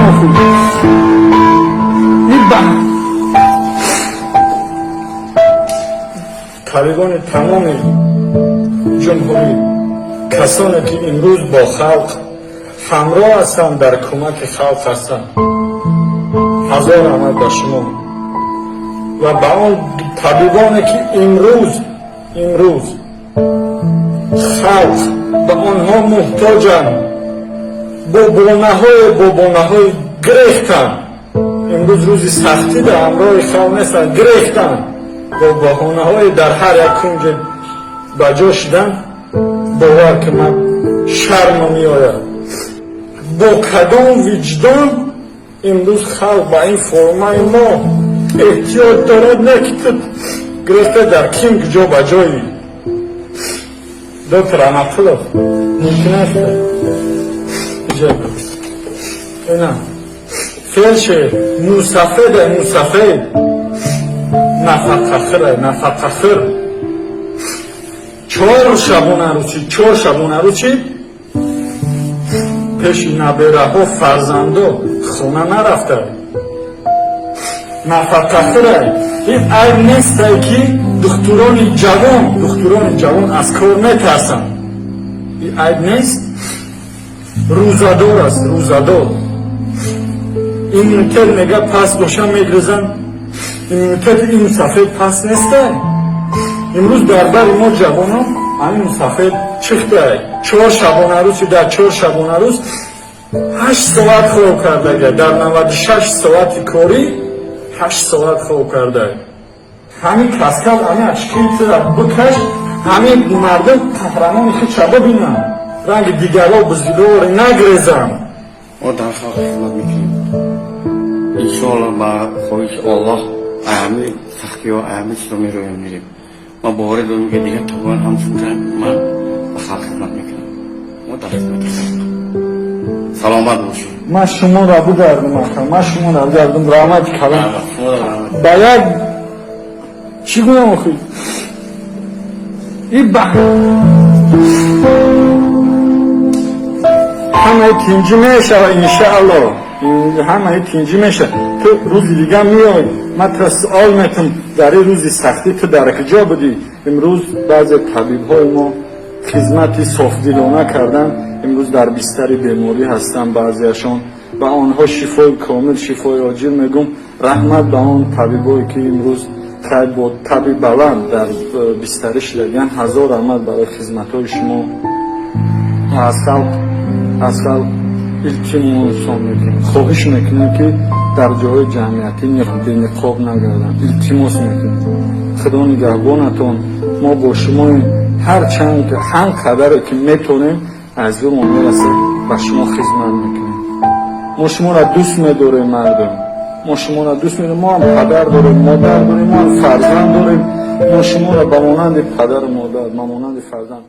гӯям охи? Ин ба табибони тамоми ҷумҳурӣ, касоне ки имрӯз бо халқ ҳамроҳ ҳастанд, дар кӯмаки халқ ҳастанд, ҳазор раҳмат ба шумо ва ба он табибоне ки имрӯз халқ ба онҳо муҳтоҷанд, бо бонаҳои гирехтанд. Имрӯз рӯзи сахтӣ дар ҳамроҳи халқ нестанд, гирехтанд, бо баҳонаҳое дар ҳар як кунҷ ба ҷо шудан. Бовар ки ман шармам меояд, бо кадом виҷдон имрӯз халқ ба ин формаи мо эҳтиёҷ дорад, не ки ту гирехта дар ким ҷо ба ҷои. Доктор Анақулов, мумкин аст ина фелшер мусафеда, мусафед, нафақахӯра, нафақахӯр, 4 шабонарӯзӣ, 4 шабонарӯзӣ пеши набераҳо, фарзандо хона нарафта, нафақахӯра. Ин айб несте ки духтурони ҷавон аз кор метарсанд. Ин айб нест. Рӯзадор аст, рӯзадор. Иммунитет мега паст боша, мегрезанд. Иммунитети ин мусафед паст несте. Имрӯз дар бари мо ҷавонон ҳамин мусафед чихтай. 4 шабонарӯзи, дар 4 шабонарӯз 8 соат хоб кардага, дар 96 соати корӣ 8 соат хоб карда. Ҳамин каскад, ҳамин ашкитра бикаш, ҳамин мардум қаҳрамони худша бибинанд, ранги дигарро буздилоре нагрезанд. Мо дар халқ хизмат мекунем, иншоалло, ба хоҳиши Оллоҳ ҳами сахтиҳо, ҳами чизо мероем, мерем. Ман боварӣ дорам, ки дигар табибон ҳамчун ман ба халқ хизмат мекунам. Мо дар хизмати халқ. Саломат бошед. Ман шуморо бигардум, ака, ман шуморо бигардум. Раҳмати калон. Ба як чӣ гӯям охи? И ба ҳамаи тинҷӣ мешава, иншаалло, ҳамаи тинҷӣ меша. Ту рӯзи дига меой, ман тура суол метум: дар ин рӯзи сахтӣ ту дар куҷо будӣ? Имрӯз баъзе табибҳои мо хизмати софдилона кардан, имрӯз дар бистари беморӣ ҳастанд баъзеашон. Ба онҳо шифои комил, шифои оҷил мегӯм. Раҳмат ба он табибое ки имрӯз хай бо таби баланд дар бистарӣ шудагиянд. Ҳазор раҳмат барои хизматҳои шумо. Аз халқ илтимосон мекунем, хоҳиш мекунем, ки дар ҷойҳои ҷамъиятӣ бениқоб нагарданд. Илтимос мекунем. Худо нигаҳбонатон. Мо бо шумоем. Ҳар чанд, ҳар қадаре ки метонем, аз зӯрмон мерасад, ба шумо хизмат мекунем. Мо шуморо дӯст медорем, мардум, мо шуморо дӯст медорем. Мо ҳам падар дорем, модар дорем, мо ҳам фарзанд дорем. Мо шуморо ба монанди падару модар, ба монанди фарзанд.